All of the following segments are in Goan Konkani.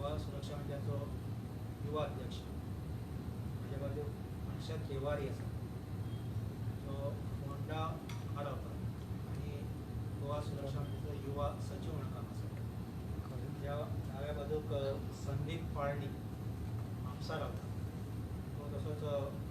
गोवा सुरक्षा मंचाचो युवा अध्यक्ष. म्हाज्या बाजूक हर्षद देवारी आसा, जो फोंडा हांगा रावता आनी गोवा सुरक्षा मंचाचो युवा सचीव म्हणून काम आसा. म्हज्या दाव्या बाजूक संदीप पाळणी म्हापसा रावता, तो तसोच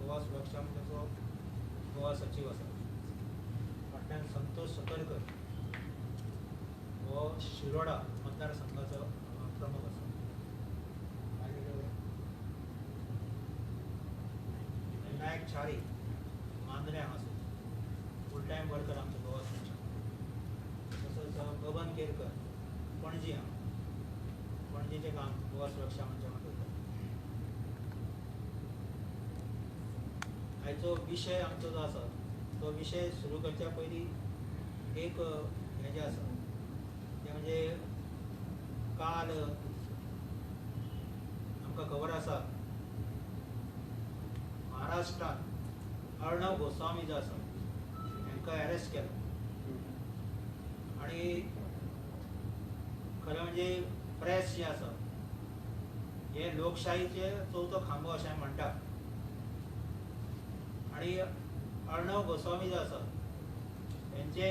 गोवा सुरक्षा मंचाचो गोवा सचीव आसा. फाटल्यान संतोष सतरकर हो शिरोडा मतदारसंघाचो प्रमुख आसा. विनायक च्यारी मांद्रे हांगासर फूल टायम वर्कर आमचो गोवा सुरक्षा. तसोच बबन केरकर पणजी हांगा, पणजेचें काम गोवा सुरक्षा मंचा म्हणून करता. आयचो विशय आमचो जो आसा तो विशय सुरू करच्या पयलीं एक हें जें आसा तें म्हणजे काल आमकां खबर आसा महाराष्ट्रांत अर्णव गोस्वामी जो आसा हांकां अरेस्ट केलो आनी खरें म्हणजे प्रेस जें आसा हें लोकशाहीचें चवथो खांबो अशें म्हणटा आनी अर्णव गोस्वामी जो आसा हेंचे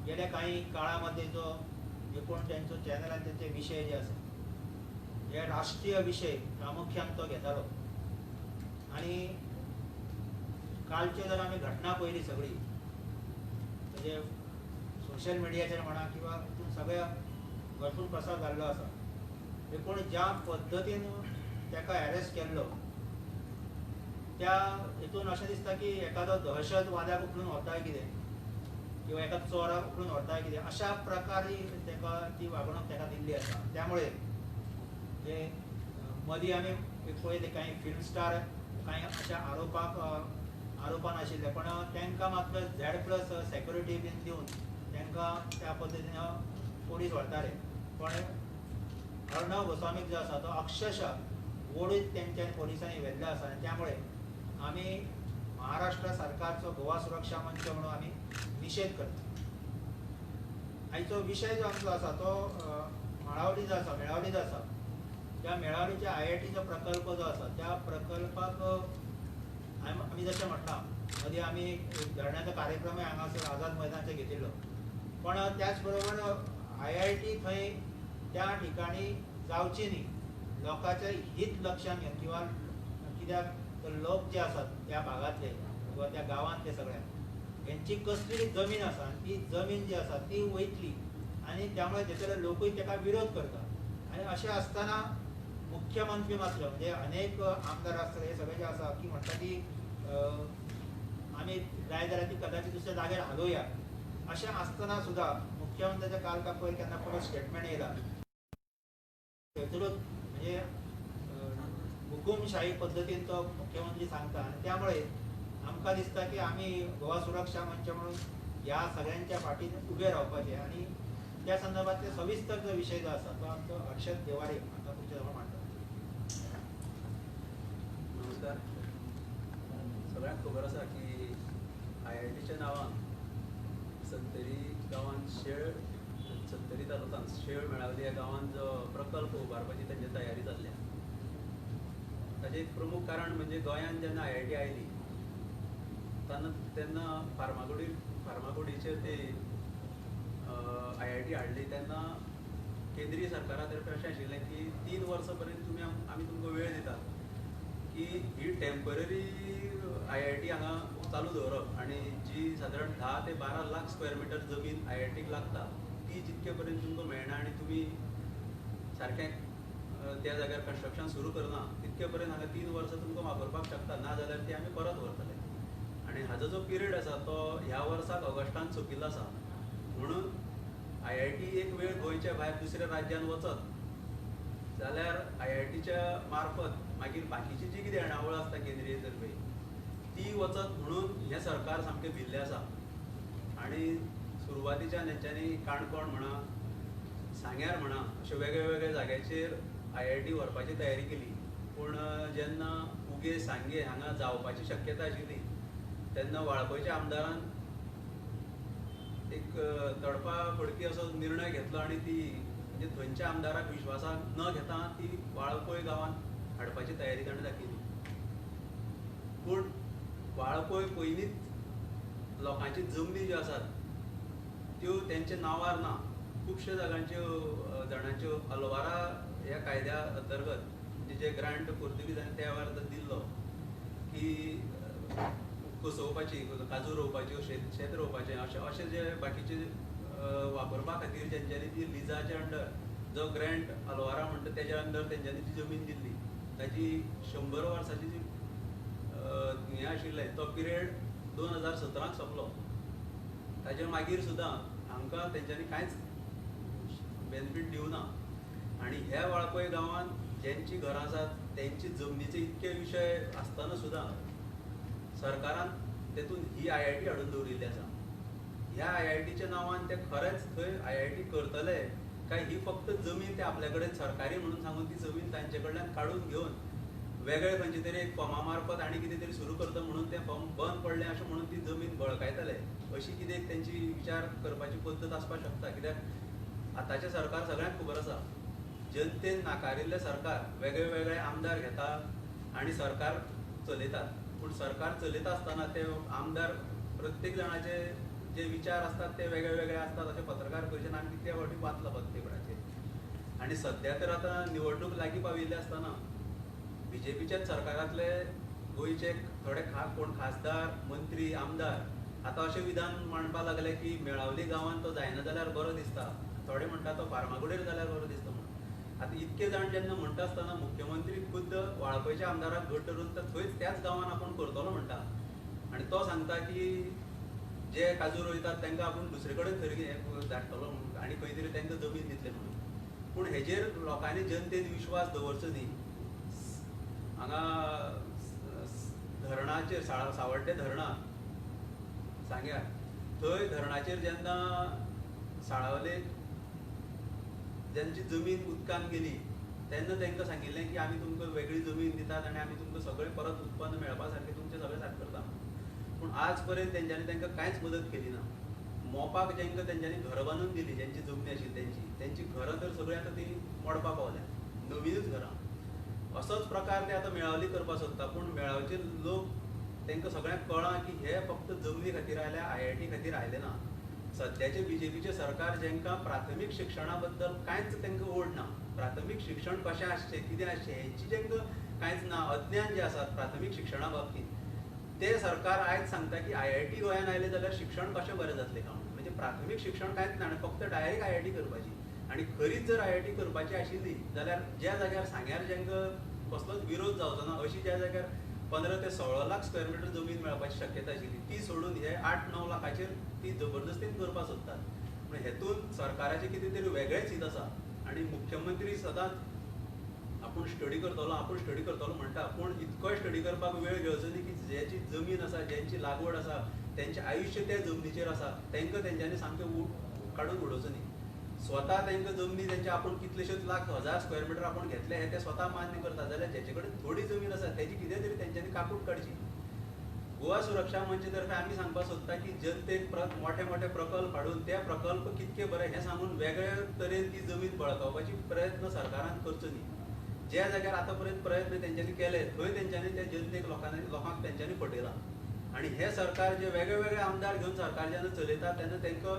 गेल्या कांय काळा मदीं जो एकूण तेंचो चॅनलान तेंचे विशय जे आसा हे राष्ट्रीय विशय प्रामुख्यान तो घेतालो. आनी कालचे जर आमी घटना पळयली सगळी म्हणजे सोशल मिडियाचेर म्हणा किंवा हितून सगळ्या भरपूर प्रसार जाल्लो आसा. एकूण ज्या पद्दतीन ताका अरेस्ट केल्लो त्या हितून अशें दिसता की एखादो दहशतवाद्याक उखलून व्हरता कितें किंवा एका चोराक उखलून व्हरता कितें अशा प्रकारे ताका ती वागणूक ताका दिल्ली आसा. त्यामुळे जे मदीं आमी पळयले कांय फिल्म स्टार कांय अशा आरोपाक आरोपान आशिल्ले, पण तांकां मात्र झॅड प्लस सेक्युरिटी बीन दिवन तांकां त्या पद्दतीन पोलीस व्हरताले. पण अर्णव गोस्वामीक जो आसा तो अक्षरशः ओडीत तेंच्यानी पोलिसांनी व्हेल्लो आसा. आनी त्यामुळे आमी महाराष्ट्र सरकारचो गोवा सुरक्षा मंच म्हणून आमी निशेध करता. आयचो विशय जो आमचो आसा तो मेळावली जो आसा, मेळावली जो आसा त्या मेळावलीच्या IITचो प्रकल्प जो आसा त्या प्रकल्पाक आमी जशें म्हटलां मदीं आमी धरण्याचो कार्यक्रमय हांगासर आझाद मैदानाचेर घेतिल्लो, पण त्याच बरोबर IIT थंय त्या ठिकाणी जावची न्ही लोकांचें हित लक्षांत घेवन किंवा कित्याक तर लोक जे आसात त्या भागांतले किंवा त्या गांवांतले सगळ्या हेंची कसली जमीन आसा आनी ती जमीन जी आसा ती वयतली आनी त्यामुळे थंयसरले लोकूय ताका विरोध करता. आनी अशें आसतना मुख्यमंत्री मात्र म्हणजे अनेक आमदार आसतले हे सगळे जे आसा की म्हणटा की आमी जाय जाल्यार ती कदाचित दुसऱ्या जाग्यार हालोवया. अशें आसतना सुद्दां मुख्यमंत्र्याच्या काल का पयर केन्ना परत स्टेटमेंट येयला थंयसरूच म्हणजे हुकुमशाही पद्दतीन तो मुख्यमंत्री सांगता. आनी त्यामुळे आमकां दिसता की आमी गोवा सुरक्षा मंच म्हणून ह्या सगळ्यांच्या फाटीन उबे रावपाचें आनी त्या संदर्भातले सविस्तर जो विशय जो आसा तो आमचो हर्षद देवारे हांगा तुमच्या जवळ मांडटा. नमस्कार. सगळ्यांक खबर आसा की IITच्या नांवान सत्तरी गांवांत शेळ, सत्तरी तालुक्यांत शेळ मेळावली ह्या गांवांत जो प्रकल्प उबारपाची तेंची तयारी जाल्ली. ताचें एक प्रमुख कारण म्हणजे गोंयांत जेन्ना IIT आयली तेन्ना फार्मागुडीचेर ती IIT हाडली तेन्ना केंद्रीय सरकारा तर्फे अशें आशिल्लें की 3 वर्सां पर्यंत तुमी आमी तुमकां वेळ दितात की ही टेम्पररी IIT हांगा चालू दवरप आनी जी सादारण 10 ते 12 लाख स्क्वेअर मिटर जमीन IITक लागता ती जितके पर्यंत तुमकां मेळना आनी तुमी सारकें त्या जाग्यार कन्स्ट्रक्शन सुरू करना तितके पर्यंत हांगा 3 वर्सां तुमकां वापरपाक शकता, ना जाल्यार ती आमी परत व्हरतले. आनी हाजो जो पिरियड आसा तो ह्या वर्साक ऑगस्टान सोंपिल्लो आसा. म्हणून IIT एक वेळ गोंयच्या भायर दुसऱ्या राज्यांत वचत जाल्यार IITच्या मार्फत मागीर बाकीची जी कितें येणावळ आसता केंद्रीय तर्फे ती वचत म्हणून हें सरकार सामकें भिल्लें आसा. आनी सुरवातीच्यान हेंच्यांनी काणकोण म्हणा, सांग्यार म्हणा अशे वेगळे वेगळे जाग्याचेर IIT व्हरपाची तयारी केली. पूण जेन्ना उगे सांगे हांगा जावपाची शक्यता आशिल्ली तेन्ना वाळपयच्या आमदारान एक तडपा फडकी असो निर्णय घेतलो आनी ती म्हणजे थंयच्या आमदाराक विश्वासाक न घेता ती वाळपय गांवांत हाडपाची तयारी ताणें दाखयली. पूण वाळपय पयलींच लोकांची जमनी ज्यो आसात त्यो तेंच्या नांवार ना. खुबश्या जागांच्यो जाणांच्यो अल्वारा ह्या कायद्या अंतर्गत म्हणजे जे ग्रांट पोर्तुगीजांनी त्या वेळार दिल्लो की कसोवपाची, काजू रोवपाची, शेत रोवपाचें अशें अशें जे बाकीचे वापरपा खातीर तेंच्यांनी ती लिजाच्या अंडर जो ग्रँट अल्वारा म्हणटा तेज्या अंडर तेंच्यांनी जी जमीन दिल्ली ताजी 100 वर्साची जी हें आशिल्लें तो पिरियड 2017 सोंपलो. ताजे मागीर सुद्दां हांकां तेंच्यांनी कांयच बेनिफीट दिवना. आनी ह्या वाळपय गांवांत ज्यांची घरां आसात तेंची जमनीचे इतके विशय आसतना सुद्दां सरकारान तेतून ही IIT हाडून दवरिल्ली आसा. ह्या IITच्या नांवान ते खरेंच थंय IIT करतले काय ही फक्त जमीन ते आपल्या कडेन सरकारी म्हणून सांगून ती जमीन तांचे कडल्यान काडून घेवन वेगळे खंयचे तरी एक फॉर्मा मार्फत आनी कितें तरी सुरू करता म्हणून तें फॉर्म बंद पडलें अशें म्हणून ती जमीन बळकायतले अशी कितें एक तेंची विचार करपाची पद्दत आसपाक शकता. कित्याक आतांचें सरकार सगळ्यांक खबर आसा, जनतेन नाकारिल्लें सरकार वेगळे वेगळे आमदार घेता आनी सरकार चलयतात. पूण सरकार चलयता आसतना ते आमदार प्रत्येक जाणाचे जे विचार आसतात ते वेगळे वेगळे आसतात अशें पत्रकार परिशदेन आमी कितल्या फावटी वाचलां प्रत्येकडाचेर. आनी सद्या तर आतां निवडणूक लागीं पाविल्ली आसतना बीजेपीच्याच सरकारांतले गोंयचे थोडे कोण खासदार, मंत्री, आमदार आतां अशें विधान मांडपाक लागले की मेळावली गांवांत तो जायना जाल्यार बरो दिसता, थोडे म्हणटा तो फार्मागुडेर जाल्यार बरो दिसता म्हणून. आतां इतके जाण जेन्ना म्हणटा आसतना मुख्यमंत्री खुद्द वाळपयच्या आमदाराक घट धरून तर थंयच त्याच गांवान आपूण करतलो म्हणटा आनी तो सांगता की जे काजू रोयतात तांकां आपूण दुसरे कडेन थंय धाडटलो म्हणून आनी खंय तरी तांकां जमीन दितले म्हणून. पूण हेजेर लोकांनी जनतेन विश्वास दवरचो न्ही. हांगा धरणाचेर सावड्डें धरणां सांग्यार थंय धरणाचेर जेन्ना साळावले ज्यांची जमीन उदकान गेली तेन्ना तांकां सांगिल्लें की आमी तुमकां वेगळी जमीन दितात आनी आमी तुमकां सगळें परत उत्पन्न मेळपा सारकें तुमचें सगळें सारकें करता. पूण आज पर्यंत तेंच्यांनी तांकां कांयच मदत केली ना. मोपाक जांकां तेंच्यांनी घरां बांदून दिली, ज्यांची जमनी आशिल्ली तेंची तेंची घरां तर सगळीं आतां ती मोडपा पावल्या, नवीनूच घरां. असोच प्रकार ते आतां मेळावली करपाक सोदता. पूण मेळावचे लोक तांकां सगळ्यांक कळ्ळां की हे फक्त जमनी खातीर आयल्या, IIT खातीर आयले ना. सद्याचे बीजेपीचें सरकार जांकां प्राथमीक शिक्षणा बद्दल कांयच तांकां ओड ना, प्राथमीक शिक्षण कशें आसचें कितें आसचें हेंची जांकां कांयच ना, अज्ञान जें आसा प्राथमीक शिक्षणा बाबतींत, ते सरकार आयज सांगता की IIT गोंयांत आयलें जाल्यार शिक्षण कशें बरें जातलें काय म्हणून. म्हणजे प्राथमीक शिक्षण कांयच ना आनी फक्त डायरेक्ट IIT करपाची. आनी खरीच जर IIT करपाची आशिल्ली जाल्यार ज्या जाग्यार सांग्यार जांकां कसलोच विरोध जावचो ना अशी ज्या जाग्यार 15 ते 16 लाख स्क्वेअर मिटर जमीन मेळपाची शक्यता आशिल्ली ती सोडून हे 8-9 लाखाचेर ती जबरदस्तीन करपाक सोदतात. पूण हेतून सरकाराचें कितें तरी वेगळेंच हित आसा आनी मुख्यमंत्री सदांच आपूण स्टडी करतलो, आपूण स्टडी करतलो म्हणटा, पूण इतकोय स्टडी करपाक वेळ घेवचो न्ही की ज्याची जमीन आसा, ज्यांची लागवड आसा, तेंचें आयुश्य त्या जमनीचेर आसा, तांकां तेंच्यांनी सामकें काडून उडोवचो न्ही. स्वता तांकां जमनी तेंच्या आपूण कितलेशेच लाख हजार स्क्वेअर मिटर आपूण घेतले हे ते स्वता मान्य करता, जाल्यार जेचे कडेन थोडी जमीन आसा तेजी कितें तरी तेंच्यांनी काकूट काडची. गोवा सुरक्षा मंच तर्फे आमी सांगपाक सोदता की जनतेक मोठे मोठे प्रकल्प हाडून ते प्रकल्प कितके बरे हें सांगून वेगळे तरेन ती जमीन बळकावपाची प्रयत्न सरकारान करचो न्ही. ज्या जाग्यार आतां पर्यंत प्रयत्न तेंच्यांनी केले थंय तेंच्यांनी त्या जनतेक लोकांक तेंच्यांनी फटयला. आनी हे सरकार जे वेगळे वेगळे आमदार घेवन सरकार जेन्ना चलयता तेन्ना तांकां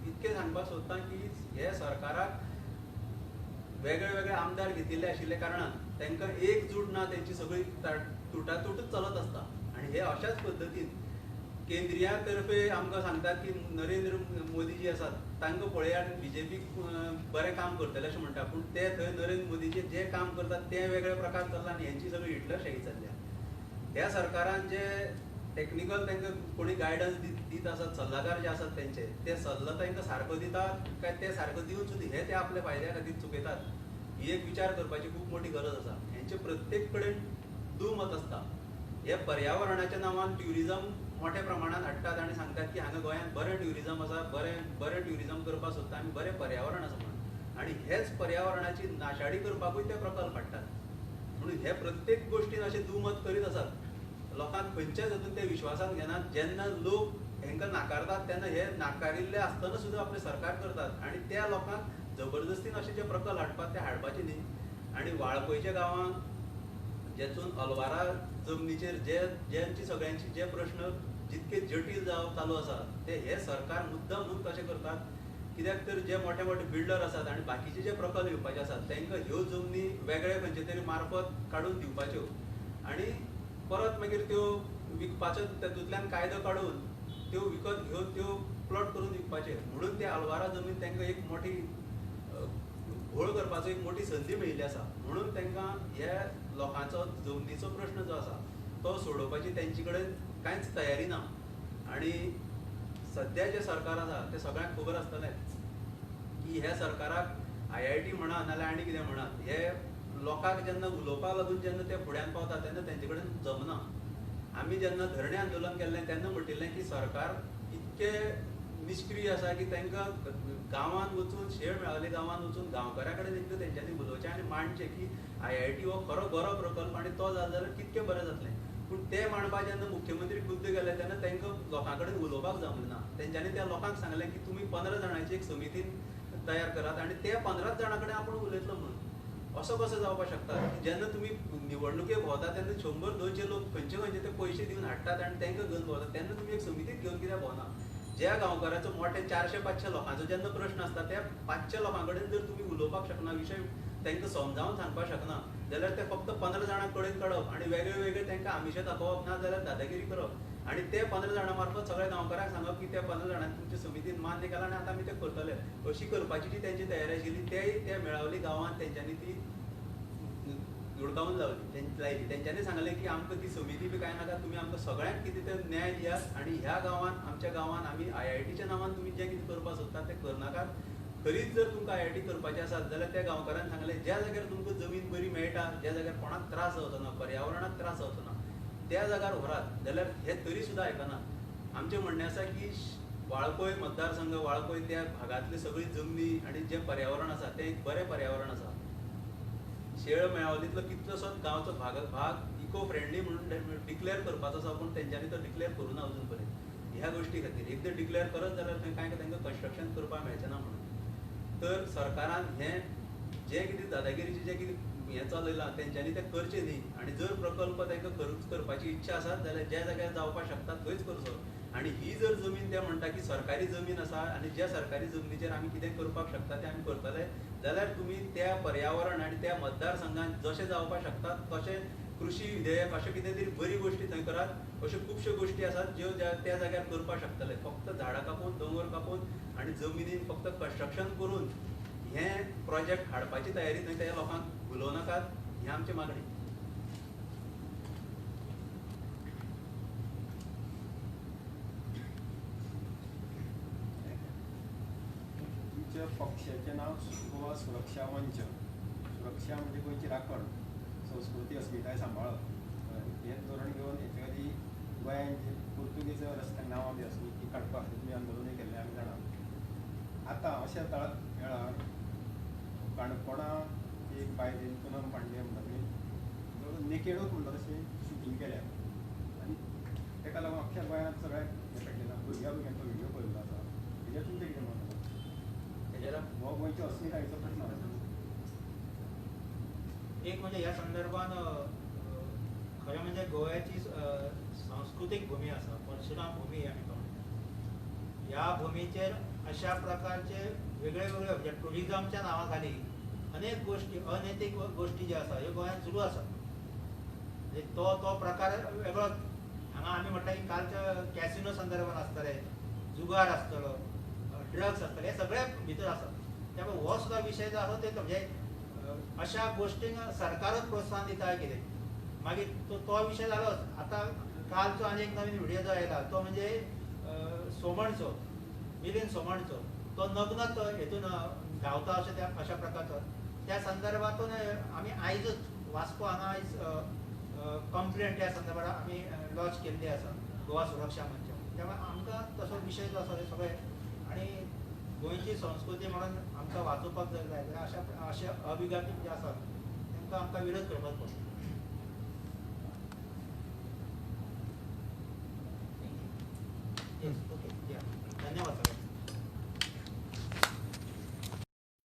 इतकें सांगपाक सोदता की हे सरकाराक वेगळे वेगळे आमदार घेतिल्ले आशिल्ल्या कारणान तांकां एकजूट ना, तेंची सगळी तुटातुटूच चलत आसता. आनी हे अशाच पद्दतीन केंद्रिया तर्फे आमकां सांगतात की नरेंद्र मोदी जी आसात तांकां पळयात बीजेपी बरें काम करतले अशें म्हणटा, पूण ते थंय नरेंद्र मोदीचे जे काम करतात ते वेगळे प्रकार चल्ला आनी हेंची सगळी हिटलरशाही चल्ल्या. ह्या सरकारान जे टेक्निकल तांकां कोणी गायडन्स दित आसात, सल्लागार जे आसात तेंचे ते सल्लो तांकां सारको दितात काय ते सारको दिवन सुद्दां हे ते आपल्या फायद्या खातीर चुकयतात, ही एक विचार करपाची खूब मोठी गरज आसा. हेंचे प्रत्येक कडेन दुमत आसता. हे पर्यावरणाच्या नांवान ट्युरिजम मोठ्या प्रमाणात हाडटात आनी सांगतात की हांगा गोंयांत बरें ट्युरिजम आसा, बरें बरें ट्युरिजम करपाक सोदता आमी, बरें पर्यावरण आसा म्हणून, आनी हेच पर्यावरणाची नाशाडी करपाकूय ते प्रकल्प हाडटात. म्हणून हे प्रत्येक गोश्टीन अशें दुमत करीत आसात, लोकांक खंयच्याच हातून ते विश्वासान घेनात. जेन्ना लोक हेंकां नाकारतात तेन्ना हे नाकारिल्ले आसतना सुद्दां आपलें सरकार करतात आनी त्या लोकांक जबरदस्तीन अशे जे प्रकल्प हाडपाक ते हाडपाचे न्ही. आनी वाळपयच्या गांवांत जेतून अल्वारा जमनीचेर जे ज्यांची सगळ्यांची जे प्रश्न जितके जटील जावप चालू आसा ते हे सरकार मुद्दाम म्हणून कशें करतात, कित्याक तर जे मोठे मोठे बिल्डर आसात आनी बाकीचे जे प्रकल्प येवपाचे आसात तांकां ह्यो जमनी वेगळे खंयचे तरी मार्फत काडून दिवपाच्यो आनी परत मागीर त्यो विकपाच्यो, तातूंतल्यान कायदो काडून त्यो विकत घेवन त्यो प्लॉट करून विकपाचे. म्हणून ते अल्वारा जमीन तांकां एक मोठी घोळ करपाचो एक मोठी संदी मेळिल्ली आसा. म्हणून तांकां हे लोकांचो जमनीचो प्रश्न जो आसा तो सोडोवपाची तेंचे कडेन कांयच तयारी ना. आनी सद्या जें सरकार आसा तें सगळ्यांक खबर आसतलें की ह्या सरकाराक IIT म्हणा नाजाल्यार आनी कितें म्हणा, हे लोकांक जेन्ना उलोवपाक लागून जेन्ना ते फुड्यान पावता तेन्ना तेंचे कडेन जमना. आमी जेन्ना धरणे आंदोलन केल्लें तेन्ना म्हणटिल्लें की सरकार इतकें निश्क्रीय आसा की तांकां गांवांत वचून शेळ मेळावली गांवांत वचून गांवकारां कडेन एकदां तेंच्यांनी उलोवचें आनी मांडचें की IIT हो खरो बरो प्रकल्प आनी तो जालो जाल्यार कितकें बरें जातलें. पूण ते मांडपाक जेन्ना मुख्यमंत्री खुद्द गेले तेन्ना तांकां लोकां कडेन उलोवपाक जमलें ना. तेंच्यांनी त्या लोकांक सांगलें की तुमी 15 जाणांची एक समिती तयार करात आनी त्या 15 जाणां कडेन आपूण उलयतलो म्हणून. असो कसो जावपाक शकता की जेन्ना तुमी निवडणुकेक भोंवता तेन्ना 100-200 लोक खंयचे खंयचे ते पयशे दिवन हाडटात आनी तांकां घेवन भोंवतात, तेन्ना तुमी एक समितीक घेवन कित्याक भोंवना? ज्या गांवकाराचो मोठे 400-500 लोकांचो जेन्ना प्रश्न आसता त्या 500 लोकां कडेन जर तुमी उलोवपाक शकना, विशय तांकां समजावन सांगपाक शकना जाल्यार ते फक्त 15 जाणां कडेन काडप आनी वेगळे वेगळे तांकां आमिशां दाखोवप, ना जाल्यार दादागिरी करप आनी ते 15 जाणां मार्फत सगळ्या गांवकारांक सांगप की त्या 15 जाणांनी तुमच्या समितीन मान्य केला आनी आतां आमी ते करतले, अशी करपाची जी तेंची तयारी आशिल्ली तेय त्या मेळावली गांवांत तेंच्यांनी ती धुडकावून लावली लायली. तेंच्यांनी सांगलें की आमकां ती समिती बी कांय नाका, तुमी आमकां सगळ्यांक कितें ते न्याय दियात आनी ह्या गांवांत आमच्या गांवांत आमी IITच्या नांवान तुमी जें कितें करपाक सोदतात तें करनाकात. खरीच जर तुमकां IIT करपाचें आसात जाल्यार त्या गांवकारान सांगलें ज्या जाग्यार तुमकां जमीन बरी मेळटा, ज्या जाग्यार कोणाक त्रास जावचो ना, पर्यावरणाक त्रास जावचो ना त्या जाग्यार व्हरात, जाल्यार हे तरी सुद्दां आयकना. आमचें म्हणणें आसा की वाळपय मतदारसंघ, वाळपय त्या भागांतली सगळी जमनी आनी जें पर्यावरण आसा तें एक बरें पर्यावरण आसा. शेळ मेळावलींतलो कितलोसोच गांवचो भाग इको फ्रेंडली म्हणून डिक्लेअर करपाचो आसा, पूण तेंच्यांनी तो डिक्लेअर करूं ना अजून पर्यंत. ह्या गोश्टी खातीर एकदां डिक्लेअर करत जाल्यार थंय कांय तांकां कन्स्ट्रक्शन करपाक मेळचें ना म्हणून. तर सरकारान हें जें कितें दादागिरीचें जें कितें हें चलयलां तेंच्यांनी तें करचें न्ही आनी जर प्रकल्प तांकां करपाची इच्छा आसा जाल्यार ज्या जाग्यार जावपाक शकता थंयच करचो. आनी ही जर जमीन ते म्हणटा की सरकारी जमीन आसा आनी ज्या सरकारी जमनीचेर आमी कितें करपाक शकता तें आमी करतले, जाल्यार तुमी त्या पर्यावरण आनी त्या मतदारसंघान जशें जावपाक शकता तशें कृषी विधेयक अशें कितें तरी बरी गोश्टी थंय करात. अश्यो खुबश्यो गोश्टी आसात ज्यो त्या जाग्यार करपाक शकतले. फक्त झाडां कापून, दोंगर कापून आनी जमनीन फक्त कन्स्ट्रक्शन करून हें प्रोजेक्ट हाडपाची तयारी थंय त्या लोकांक भुलोवं नाकात, ही आमची मागणी. तुमच्या पक्षाचें नांव गोवा सुरक्षा मंच. सुरक्षा म्हणजे गोंयची राखण, संस्कृती अस्मिताय सांबाळप हें धोरण घेवन हेच्या खातीर गोंयांत जी पुर्तुगेज रस्त्यांक नांवां बी आसली ती काडपा खातीर तुमी आंदोलनूय केल्लें आमी जाणा. आतां अशा वेळार काणकोणा एक बायलेन पुनम पांडे म्हणटा ती नेकेडूच म्हणटा तशें शुटींग केल्या आनी ताका लागून अख्ख्या गोंयांत सगळ्यांक हें पेटलें. भुरग्या भुरग्यांचो व्हिडियो पळयल्लो आसा, हेजेर तुमचें कितें मत आसा? हो गोंयच्या अस्मितायेचो प्रश्न आसा. एक म्हणजे ह्या संदर्भान खरें म्हणजे गोव्याची सांस्कृतीक भूमी आसा, परशुराम भूमी आमी म्हणटा. ह्या भुमीचेर अशा प्रकारचे वेगळे वेगळे म्हणजे टुरिजमच्या नांवा खाली अनेक गोश्टी, अनैतीक गोश्टी ज्यो आसा ह्यो गोंयांत सुरू आसा. म्हणजे तो तो प्रकार वेगळोच. हांगा आमी म्हणटा की कालच्या कॅसिनो संदर्भान आसतले, जुगार आसतलो, ड्रग्स आसतले, हे सगळे भितर आसा. त्यामुळे हो सुद्दां विशय जो आसा ते म्हणजे अशा गोश्टींक सरकारच प्रोत्साहन दिता कितें. मागीर तो विशय जालोच. आतां कालचो आनी एक नवीन व्हिडियो जो आयला तो म्हणजे सोमणचो, मिलिंद सोमणचो, तो नग्नच हेतून धांवता अशें त्या अशा प्रकारचो. त्या संदर्भातून आमी आयजूच वास्को हांगा आयज कंप्लेंट त्या संदर्भात आमी लॉन्च केल्ली आसा गोवा सुरक्षा मंच. त्यामुळे आमकां तसो विशय जो आसा ते सगळे आनी गोंयची संस्कृती म्हणून आमकां वाचोवपाक जर जाय जाल्यार अशा अशे अविघाती जे आसात तांकां आमकां विरोध करपाक पडटा. येस, ओके, धन्यवाद सगळ्यांक.